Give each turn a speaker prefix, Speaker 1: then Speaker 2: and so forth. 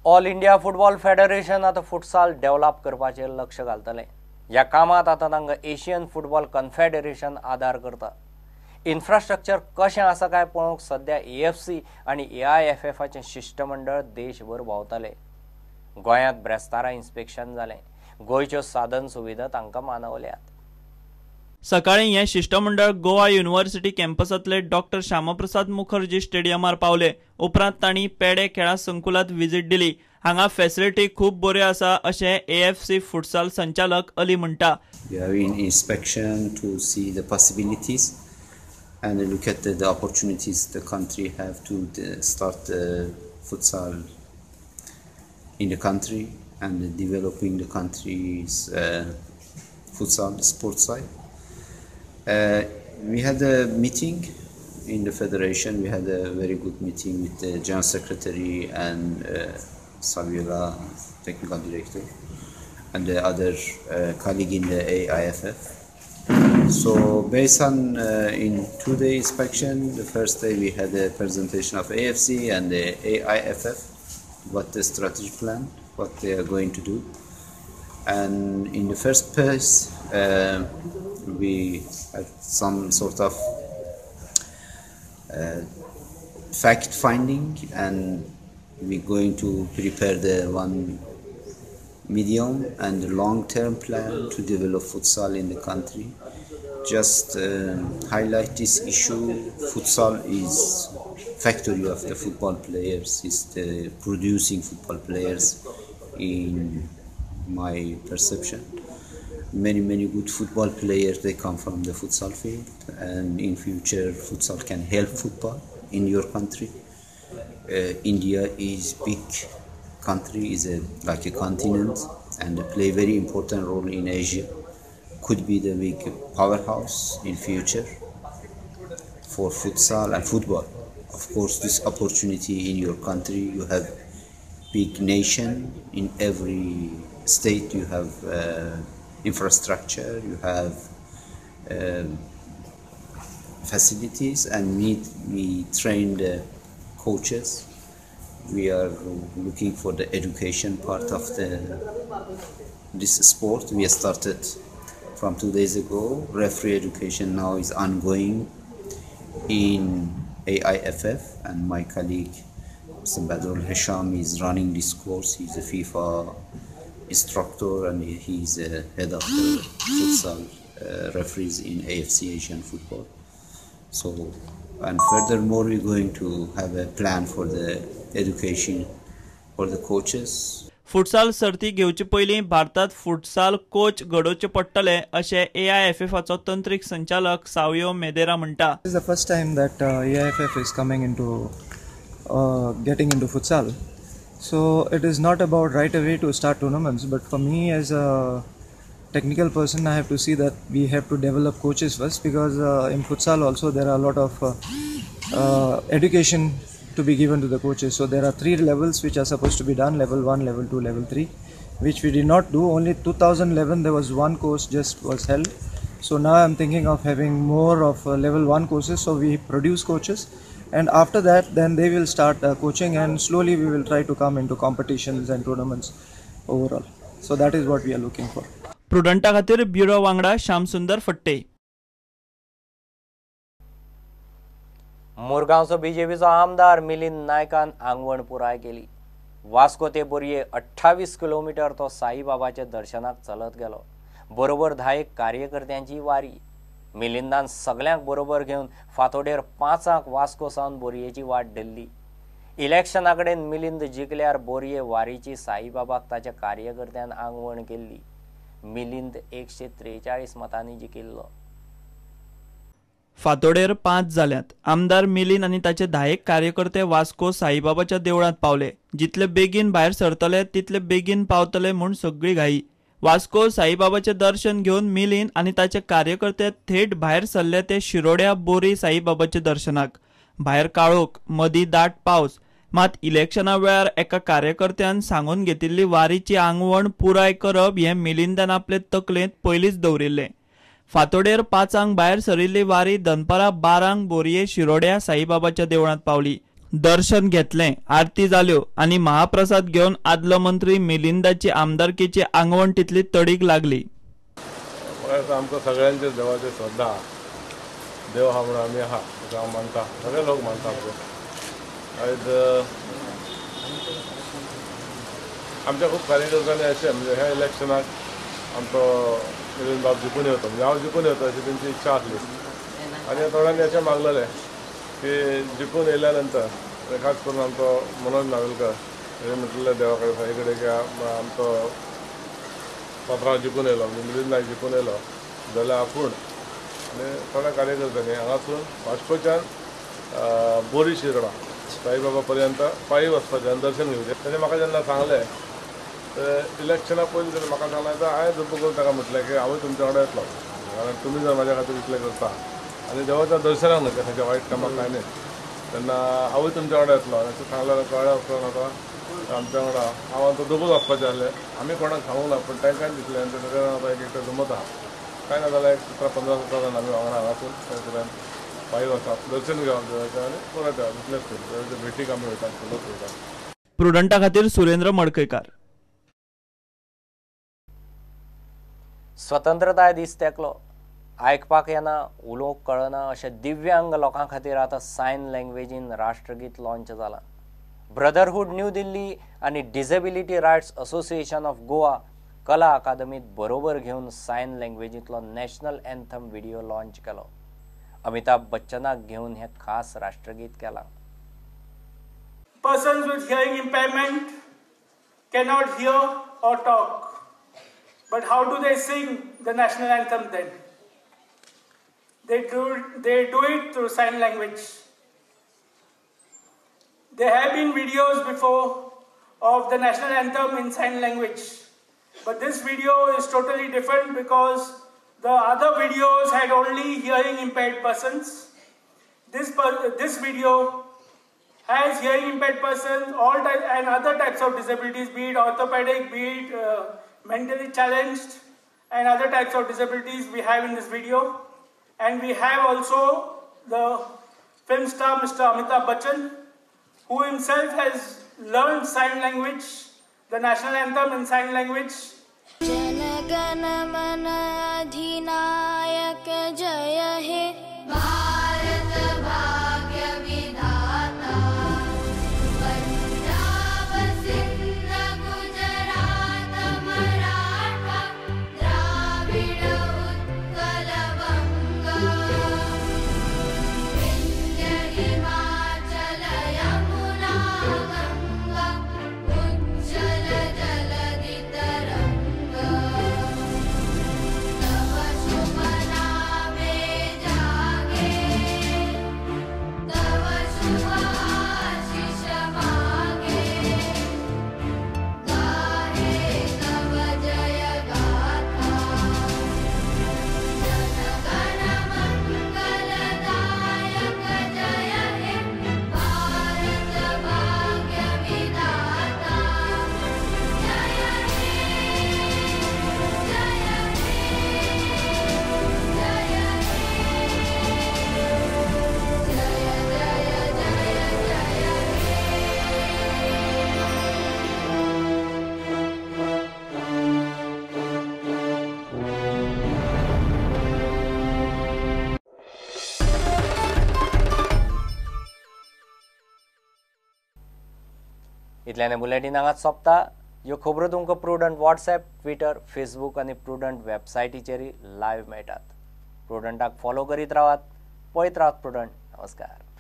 Speaker 1: All India football federation आतां futsal develop करपाचेर लक्ष घालतलें. ह्या कामांत आतां तांकां एशियन फुटबॉल कन्फेडरेशन आदार करता. इन्फ्रास्ट्रक्चर कशें आसा काय पळोवंक सद्या AFC आनी AIFFाचें शिश्टमंडळ देशभर भोंवतलें. गोंयांत ब्रेस्तारा इन्स्पेक्शन जालें. गोंयच्यो साधन सुविधा तांकां मानवल्यात.
Speaker 2: सकाळीं हें शिश्टमंडळ गोवा युनिव्हर्सिटी कॅम्पसांतले डॉक्टर श्यामाप्रसाद मुखर्जी स्टेडियमार पावले. उपरांत तांणी पेडे खेळां संकुलांत विजीट दिली. हांगा फॅसिलिटी खूब बऱ्यो आसा अशें AFC futsal संचालक अली म्हणटा.
Speaker 3: We are in inspection to see the possibilities and look at the opportunities the country have to start the futsal in the country and developing the country's futsal sports side. We had a meeting in the federation. We had a very good meeting with the general secretary and Saviola, technical director, and the other colleague in the AIFF. So based on in 2-day inspection, the first day we had a presentation of AFC and the AIFF, what the strategy plan, what they are going to do. And in the first place, we had some sort of fact finding, and we're going to prepare the one medium and long term plan to develop futsal in the country. Just highlight this issue. Futsal is factory of the football players, is the producing football players in my perception. Many good football players, they come from the futsal field, and in future futsal can help football in your country. India is big country, is a like a continent, and they play very important role in Asia. Could be the big powerhouse in future for futsal and football. Of course, this opportunity in your country, you have big nation in every state, you have infrastructure, you have facilities, and we train the coaches. We are looking for the education part of this sport. We started from 2 days ago. Referee education now is ongoing in AIFF, and my colleague Mr. Badrul Hisham is running this course. He's a FIFA instructor and he's a head of the futsal referees in AFC Asian football. So, and furthermore, we're going to have a plan for the education for the coaches.
Speaker 2: Futsal सर्ती घेवचे पयलीं भारतात futsal coach घडोवचे पडटले अशें AIFFाचो तंत्रीक संचालक सावियो मेदेरा म्हणटा.
Speaker 4: This is the first time that AIFF is coming into getting into futsal. So it is not about right away to start tournaments, but for me as a technical person, I have to see that we have to develop coaches first, because in futsal also there are a lot of education to be given to the coaches. So there are 3 levels which are supposed to be done: level 1, level 2, level 3, which we did not do. Only 2011 there was one course just was held. So now I'm thinking of having more of level 1 courses, so we produce coaches, and after that then they will start coaching, and slowly we will try to come into competitions and tournaments overall. So that is what we are looking for.
Speaker 2: प्रुडंटा खातीर bureau वांगडा श्यामसुंदर फट्टे.
Speaker 1: मुरगांवचो बीजेपीचो आमदार मिलिंद नायकान आंगवण पुराय केली. वास्को ते बोरये 28 kilometre तो साईबाबाच्या दर्शनाक चलत गेलो. बरोबर 10 कार्यकर्त्यांची वारी. मिलिंदान सगळ्यांक बरोबर घेवन फांतोडेर 5 वास्को सावन बोरयेची वाट धरली. इलेक्शना कडेन मिलिंद जिखल्यार बोरये वारीची साईबाबाक ताच्या कार्यकर्त्यान आंगवण केल्ली. मिलिंद 143 मतांनी जिखिल्लो.
Speaker 2: फांतोडेर 5 जाल्यात. आमदार मिलिंद आनी ताचे 10 कार्यकर्ते वास्को साईबाबाच्या देवळांत पावले. जितले बेगीन भायर सरतले तितले बेगीन पावतले म्हूण सगळी घाई. वास्को साईबाबाचें दर्शन घेवन मिलिंद आनी ताचे कार्यकर्ते थेट भायर सरले ते शिरोड्या बोरी साईबाबाच्या दर्शनाक. भायर काळोख, मदीं दाट पावस. मात इलेक्शना वेळार एका कार्यकर्त्यान सांगून घेतिल्ली वारीची आंगवण पुराय करप हें मिलिंदान आपले तकलेंत पयलींच दवरिल्लें. फांतोडेर 5 भायर सरिल्ली वारी दनपारां 12 बोरये शिरोड्या साईबाबाच्या देवळांत पावली. दर्शन घेतलें, आरती जाल्यो आनी महाप्रसाद घेवन आदलो मंत्री मिलिंदाची आमदारकीची आंगवण तितली तडीक लागली.
Speaker 5: आमकां सगळ्यांचे देवाची श्रद्धा आहा, देव आहा म्हणून आमी आहा, हांव मानता, सगळे लोक मानता. आयज आमच्या खूब कार्यकर्त्यांनी अशें म्हणजे ह्या इलेक्शनाक आमचो मिलिंद बाब जिखून येवचो, म्हणजे हांव जिखून येवचो अशी तेंची इच्छा आसली. आनी थोड्यांनी अशें मागलेलें की जिखून येयल्या नंतर खास करून आमचो मनोज नावेलकर हे म्हटलें देवा कडेन साई कडेन की आमचो पात्रांव जिखून येयलो, म्हणजे मिलिंद नायक जिखून येयलो जाल्यार आपूण आनी थोड्या कार्यकर्त्यांनी हांगासून वास्कोच्यान बोरी शिरडा साईबाबा पर्यंत पांयी वचपाचें आनी दर्शन घेवचें. तेणें म्हाका जेन्ना सांगलें तर इलेक्शना पयलीं तेणें म्हाका सांगलें तर हांवें जप्प करून ताका म्हटलें की हांवूय तुमच्या वांगडा येतलो, कारण तुमी जर म्हाज्या खातीर इतलें करता आनी देवाच्या दर्शनाक न्हय खंयच्या वायट कामाक कांय न्हय, तेन्ना हांवूय तुमच्या वांगडा येतलो. आनी अशें सांगल्यार कळ्ळ्या उपरांत आतां आमच्या वांगडा हांव आतां दोगूच वचपाचें आसलें, आमी कोणाक सांगूंक ना पूण तांकांय दिसलें आनी ते सगळे आतां एक एकटें जमत आहा. कांय ना जाल्यार 17-15-17 जाण आमी वांगडा हांगासून थंय पर्यंत पांयी वचप, दर्शन घेवप देवाचें आनी परत येवप, इतलेंच करून देवाच्या भेटीक आमी वयतात, चलत वयतात.
Speaker 2: प्रुडंटा खातीर सुरेंद्र मडकयकार.
Speaker 1: स्वतंत्रताय दीस तेंकलो, आयकपाक येना, उलोवंक कळना अशें दिव्यांग लोकां खातीर आतां सायन लँग्वेजीन राष्ट्रगीत लॉन्च जालां. ब्रदरहूड न्यू दिल्ली आनी disability rights association of Goa कला अकादमीत बरोबर घेवन सायन लँग्वेजींतलो नॅशनल एन्थम व्हिडियो लॉन्च केलो. अमिताभ बच्चनाक घेवन हें खास राष्ट्रगीत केलां.
Speaker 6: Persons with hearing impairment cannot hear or talk. But how do they sing the national anthem then? They do it through sign language. There have been videos before of the national anthem in sign language. But this video is totally different because the other videos had only hearing impaired persons. This video has hearing impaired persons, all types and other types of disabilities, be it orthopedic, be it mentally challenged, and other types of disabilities we have in this video. And we have also the film star Mr. Amitabh Bachchan, who himself has learned sign language, the national anthem in sign language.
Speaker 7: Jana Gana Mana Adhinayak Jaya He Bharat Bhagya Vidhata Punjab Sindh Gujarat Maratha Dravid Utkal Banga Vindhya Himachal Yamuna Ganga Ujjal Jaladhi Taranga Tava Shubh Name Jage Tava Shubh Ashish Mage Gahe Tava Jaya Gatha Jana Gana Mangaladayaka Jaya He Bharat Bhagya Vidhata Jaya He Jaya He Jaya He Jaya Jaya Jaya Jaya He.
Speaker 1: इतल्यान bulletin हांगाच सोंपता. ह्यो खबरो तुमकां prudent WhatsApp, Twitter, Facebook आनी prudent वेबसायटीचेरय live मेळटात. प्रुडंटाक follow करीत रावात, पळयत रावात प्रुडंट. नमस्कार.